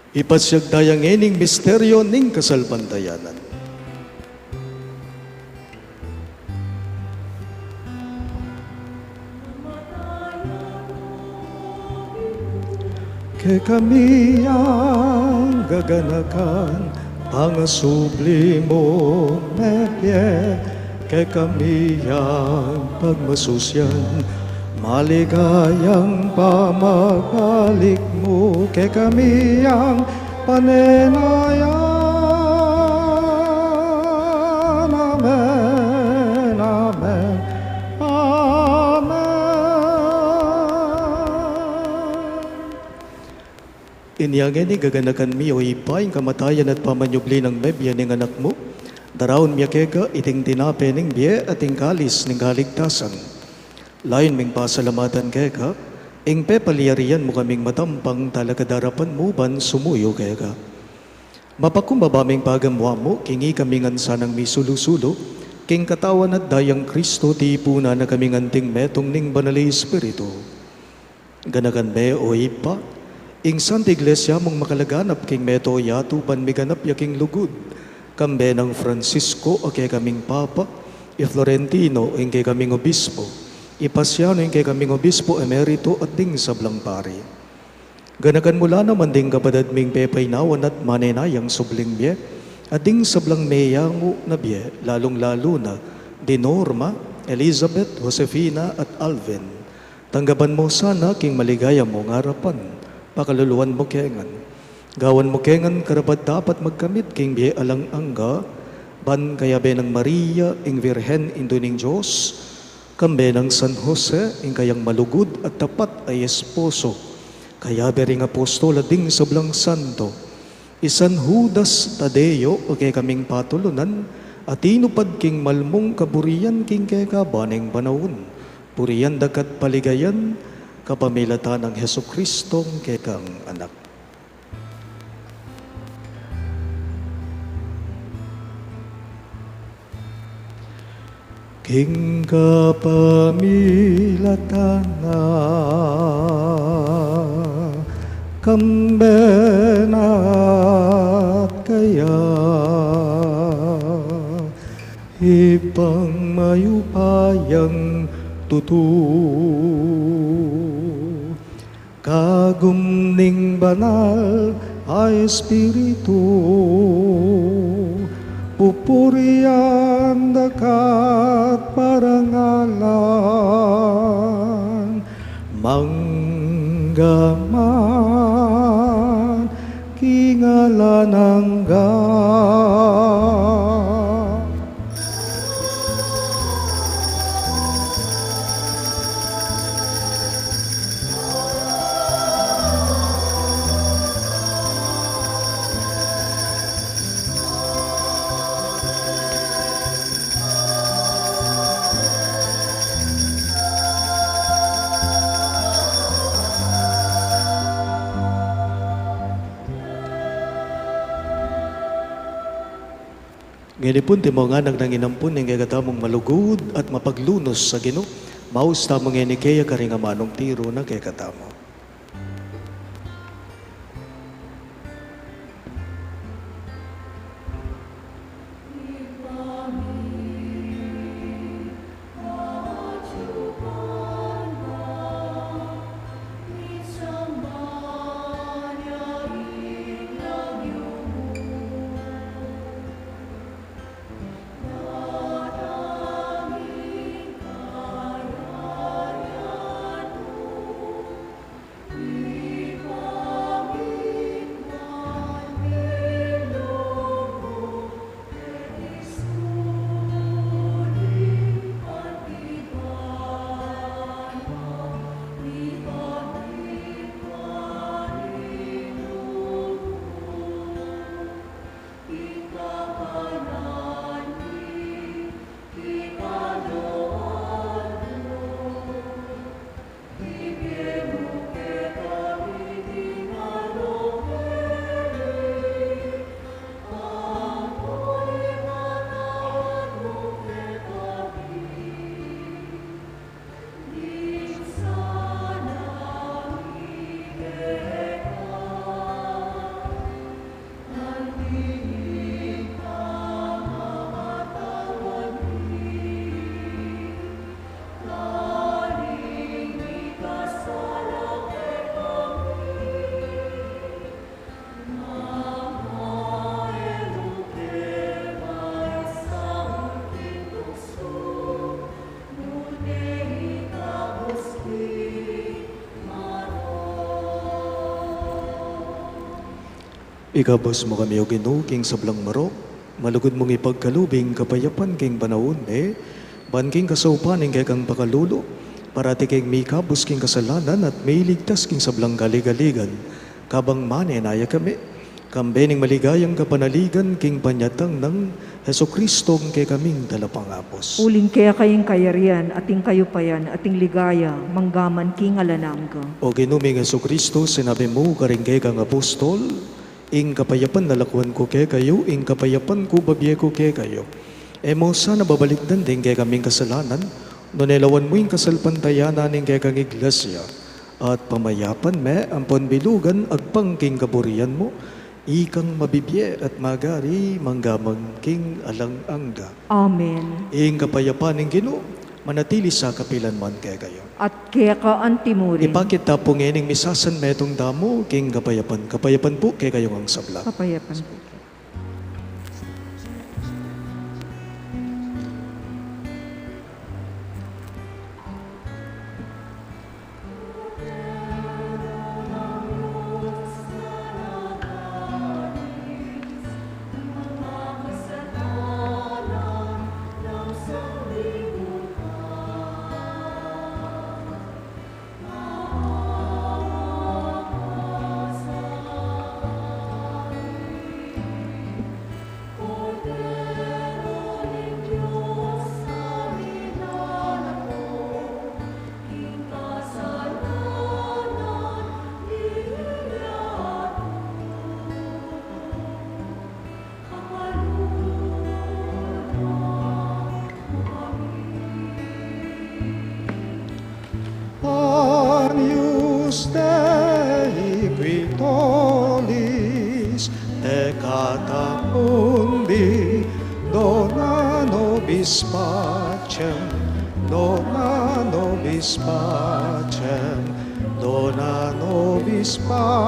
Ipasyag taya ngening misteryo ning kasalpantayanan. Kekami yang gaganakan, pangasubli mung mebie, kekami yang pagmasusyan, maligayang pamabalik mu, kekami yang panenayan. Amen, amen, amen. Inya ngeni gaganakan mi, O Ibpa, ing kamatayan at pamanyubli nang mebie ning Anak mu. Daraun mi keka iting tinape ning bie at ing kalis ning kaligtasan. Layun ming pasalamatan keka ing pepalyarian mu kaming matampang talakad arapan mu ban sumuyu keka. Mapakumbaba ming pagamuan mu king ikami ngan sanang misulu-sulu king katawan at dayang Kristo, tipunan na kaming anting metung ning Banal a Espiritu. Ganakan me, O Ibpa, ing Santa Iglesia mung makalaganap king mabilug a yatu ban miganap ya king lugud, kambe nang Francisco a kekaming Papa, i Florentino ing kekaming Obispo, i Pasiano ing kekaming Obispo Emerito at ding sablang pari. Ganakan mu la naman ding kapatad ming pepainawan at manenayang subling bie, at ding sablang meyangu na bie, lalung-lalu na di Norma, Elizabeth, Josefina, at Alvin. Tanggapan mu sana king maligaya mung arapan, pakaluluan mu ke ngan. Gawan mu ke ngan karapat-dapat magkamit king bie alang angga, ban kayabe nang Maria, ing Virgen Indu ning Dios, kambe nang San Jose, ing kayang malugud at tapat a esposo, kayabe ring apostol at ding sablang santo, i San Judas Tadeo, a kekaming patulunan, a tinupad king malmung kaburian king keka ban ing panaun. Purian da ka't paligayan kapamilatan nang Jesucristong kekang Anak. King kapamilatan na, kambe na at kaya, Ibpang mayupayang tutu, kagum ning Banal a Espiritu, pupurian da ka't parangalan, mangga man king alang angga. Ngeni pu, anti mu ngan nang inampun ing kekatamung malugud at mapaglunus a Ginu, maus tamu ngeni keya karing amanung tiru na kekatamu. Ikabus mu kami, O Ginu, king sablang marok, malugud mung ipagkalub ing kapayapan king panaun mi, ban king kasaupan ning kekang pakalulu, parati keng mikabus king kasalanan at miligtas king sablang kaligaligan, kabang manenaya kami, kambe ning maligayang kapanaligan king panyatang nang Jesucristo kekaming talapangabus. Uling keka ing kayarian, at ing kayupayan, at ing ligaya, manggaman king alang angga. O Ginu ming Jesucristo, sinabi mu karing kekang apostol, ing kapayapan lalakwan ku kekayu, ing kapayapan ku babie ku kekayu. E mu sana babalikdan ding kekaming kasalanan, nune lawan mu ing kasalpantayanan ning kekang iglesia, at pamayapan me ampon bilugan agpang king kaburian mu, ikang mabibie at magari manggaman king alang angga. Amen. Ing kapayapan ning Ginu manatili sa kapilan man kekayu. At keka antimurin. Ipakit ta pu ngening misasan metung tamu king kapayapan. Kapayapan pu kekayung sablang. Kapayapan pu. Agnus Dei qui tollis peccata mundi, dona nobis pacem, dona nobis pacem, dona nobis pacem.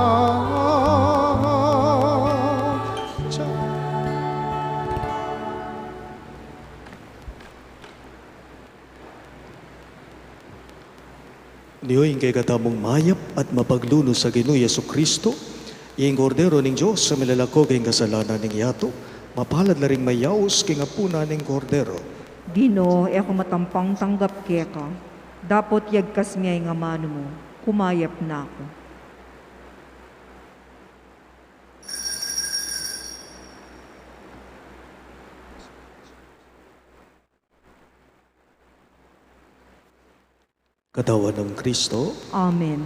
Nio ing kekatamung mayap at mapaglunus a Ginu Jesucristo, ing Kordero ning Dios a milalako king kasalanan ning yatu, mapalad la ring mayaus king apunan ning Kordero. Ginu, e ku matampang tanggap keka, dapot yagkas me ing amanu mu, kumayap na ku. Katawan nang Kristo. Amen.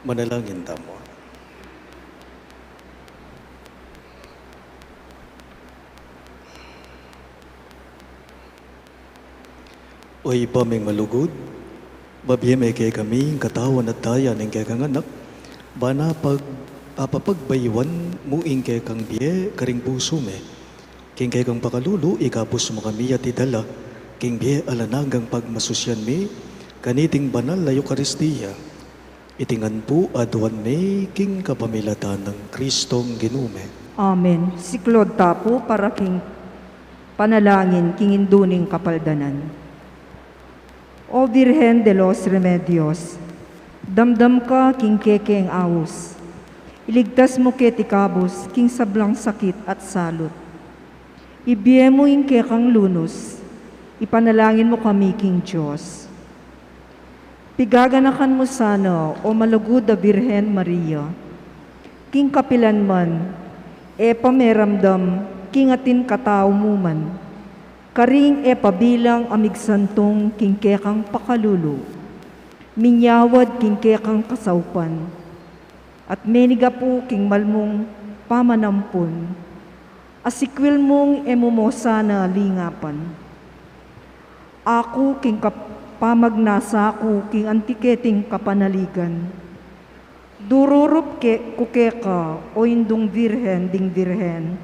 Manalangin tamu. O Ibpa ming malugud, babie me kekami ing katawan at daya ning kekang Anak, bana pag apapagbayuan mu ing kekang bie karing pusu mi. King kekang pakalulu, ikabus mu kami at idala king bie alang anggang pagmasusian mi kaniting banal a Eukaristia. Iti ngan pu aduan mi king kapamilatan nang Kristong Ginu mi. Amen. Siklaud ta pu para king panalangin king Indu ning Kapaldanan. O Virgen de los Remedios, damdam ka king kekeng aus. Iligtas mu ke king kabus king sablang sakit at salut. Ibie mu ing kekang lunus, ipanalangin mu kami king Dios. Pigaganakan mu sana, o malugud a Virgen Maria, king kapilan man e pa meramdam king atin katau mu man, karing e pa bilang a migsantung king kekang pakalulu, minyawad king kekang kasaupan, at menigapu king malmung pamanampun, asikwil mung e mu mu sana lingapan. Aku king kap-, pamagnasa ku king anti keting kapanaligan, dururup ke, ku keka, o Indung Virgen ding Virgen,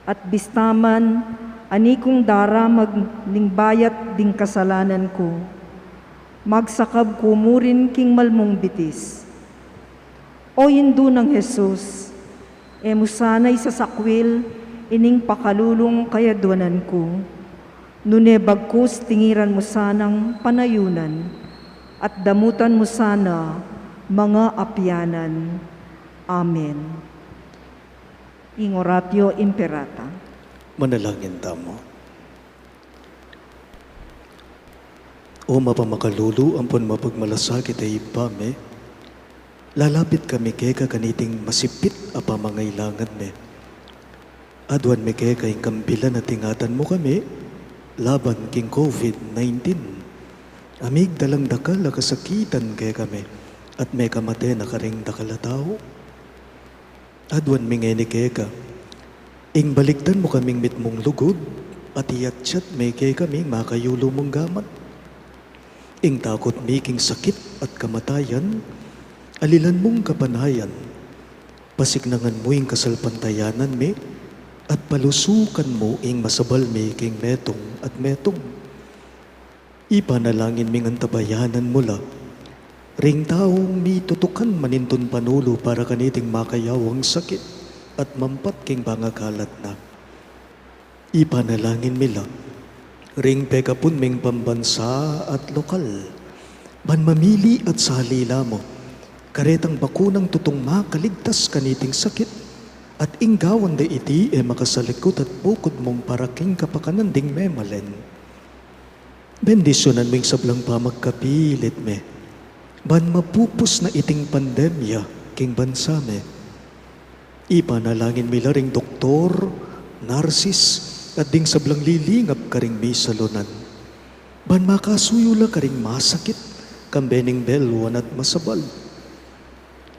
at bista man ani kung daramag ning bayat ding kasalanan ku, magsakab ku mu rin king malmung bitis. O Indu nang Jesus, e mu sana isasakwil ining pakalulung kayaduanan ku, nune bagkus tingiran mu sanang panayunan, at damutan mu sana manga apianan. Amen. Ing Oratio Imperata. Manalangin tamu. O mapamakalulu ampon mapagmalasakit a Ibpa mi, lalapit kami keka kaniting masipit a pamangailangan mi. Aduan mi keka ing kambilan at ingatan mu kami laban king COVID nineteen. A migdalang dakal a kasakitan kekami at mekamate na karing dakal a tau. Aduan mi ngeni keka ing balikdan mu kaming mitmung lugud, at iyatyat me kekami makayulu mung gamat. Ing takut mi king sakit at kamatayan, alilan mung kapanayan, pasiknangan mu ing kasalpantayanan mi, at palusukan mu ing masabal mi king metung at metung. Ipanalangin ming antabayanan mu la ring taung mitutukan manintun panulu para kaniting makayawang sakit at mampat king pangakalat na. Ipanalangin mi la ring pekapun ming pambansa at lokal, ban mamili at sali la mu karetang bakunang tutung makaligtas kaniting sakit, at ing gawan da iti e makasalikut at bukud mung para king kapakanan ding memalen. Bendisyunan mu ing sablang pamagkapilit mi, ban mapupus na iting pandemya king bansa mi. Ipanalangin mi la ring doktor, narsis, at ding sablang lilingap karing misalunan, ban makasuyu la karing masakit, kambe ning beluan at masabal.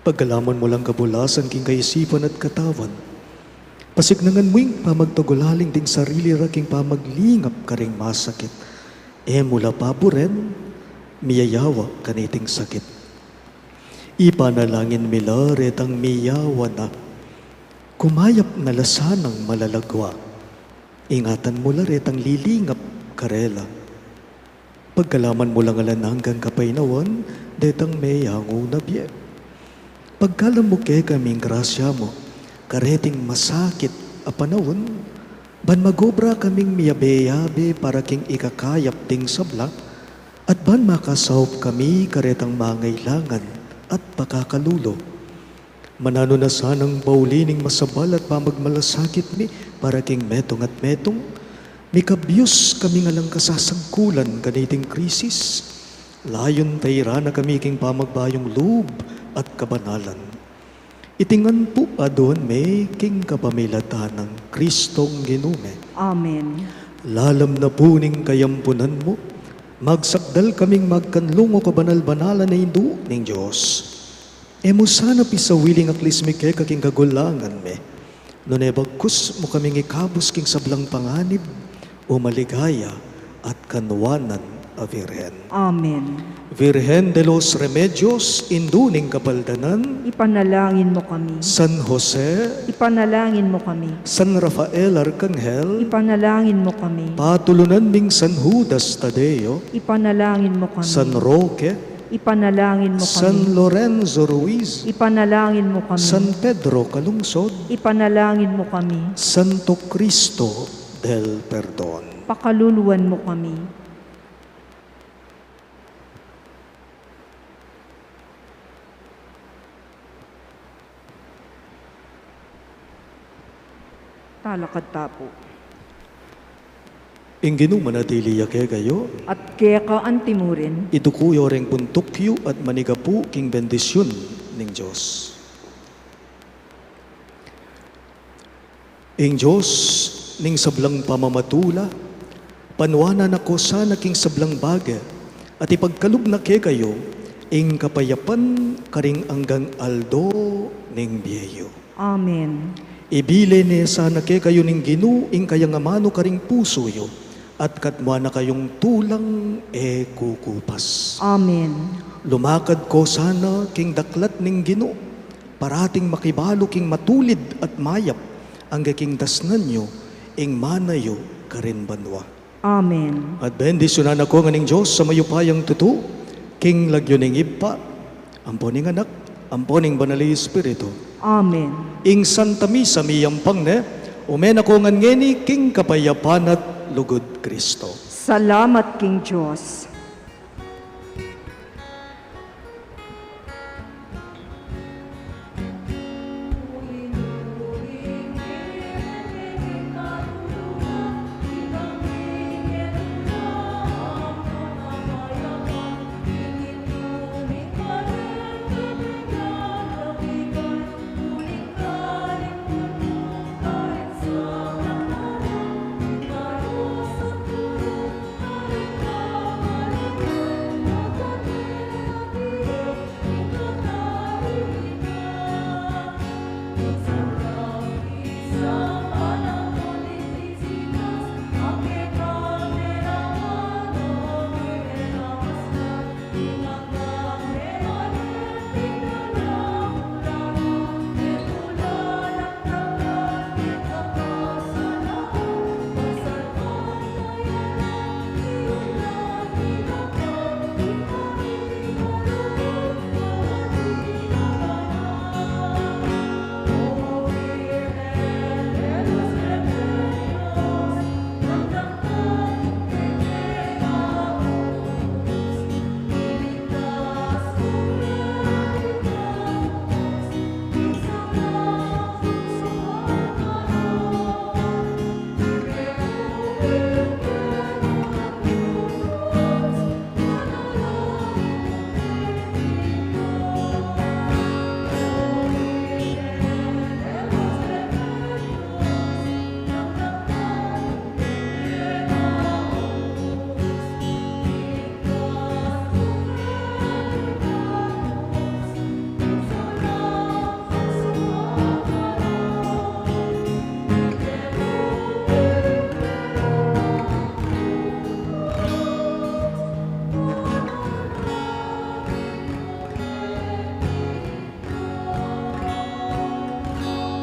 Pagkalaman mu lang kabulasan king kaisipan at katawan. Pasiknangan mu ing pamagtagulaling ding sarili ra king pamaglingap karing masakit. E mu la paburen miyayawa kaniting sakit. Ipanalangin mi la retang miyawa na, kumayap na la sanang malalagwa. Ingatan mu la retang lilingap karela. Pagkalaman mu lang alang anggang kapaynawan detang meyangu na bie. Pagkalam mu kekami ing grasya mu kareting masakit a panaun, ban magobra kaming miyabe-yabe para king ikakayap ding sabla, at ban makasaup kami karetang mangailangan at pakakalulu. Mananu na sanang bauli ning masabal at pamagmalasakit mi para king metung at metung, mikabyus kaming alang kasasangkulan kaniting krisis, layun tairan na kami king pamagbayung lub at kabanalan. Iti ngan pu aduan mi king kapamilatan nang Kristong Ginu mi. Amen. Lalam na pu ning kayampunan mu, magsakdal kaming magkanlung, o kabanal-banalan a Indu ning Dios. E mu sana pisawili ing aklis mi keka king kagulangan mi, nune bagkus mu kaming ikabus king sablang panganib, o maligaya at kanwanan a Virgen. Amen. Virgen de los Remedios, Indu ning Kapaldanan. Ipanalangin mo kami. San Jose. Ipanalangin mo kami. San Rafael Arcangel. Ipanalangin mo kami. Patulunan ming San Judas Tadeo. Ipanalangin mo kami. San Roque. Ipanalangin mo kami. San Lorenzo Ruiz. Ipanalangin mo kami. San Pedro Calungsod. Ipanalangin mo kami. Santo Cristo del Perdon. Pakaluluan mo kami. Talakad ta pu. Ing Ginu manatili ya kekayu. At keka antimurin. Iduku yu reng buntuk yu at manigapu king bendisyun ning Dios. Ing Dios ning sablang pamamatula, panuanan na ko sana king sablang bage, at ipagkalub na kekayu ing kapayapan karing anggang aldo ning bie yu. Amen. Ibie ne sana kekayu ning Ginu ing kayang amanu karing pusu yu, at katmuan na kayung tulang e kukupas. Amen. Lumakad ko sana king daklat ning Ginu, parating makibalu king matulid at mayap, angga king dasnan yu ing mana yu karin banua. Amen. At bendisyunan na ko ngan ning Dios a mayupayang tutu, king lagyu ning Ibpa, ampo ning Anak, ampo ning Banal a Espiritu. Amen. Ing Santa Misa miyampang ne, ume na ko ngan ngeni king kapayapan at lugud Kristo. Salamat king Dios.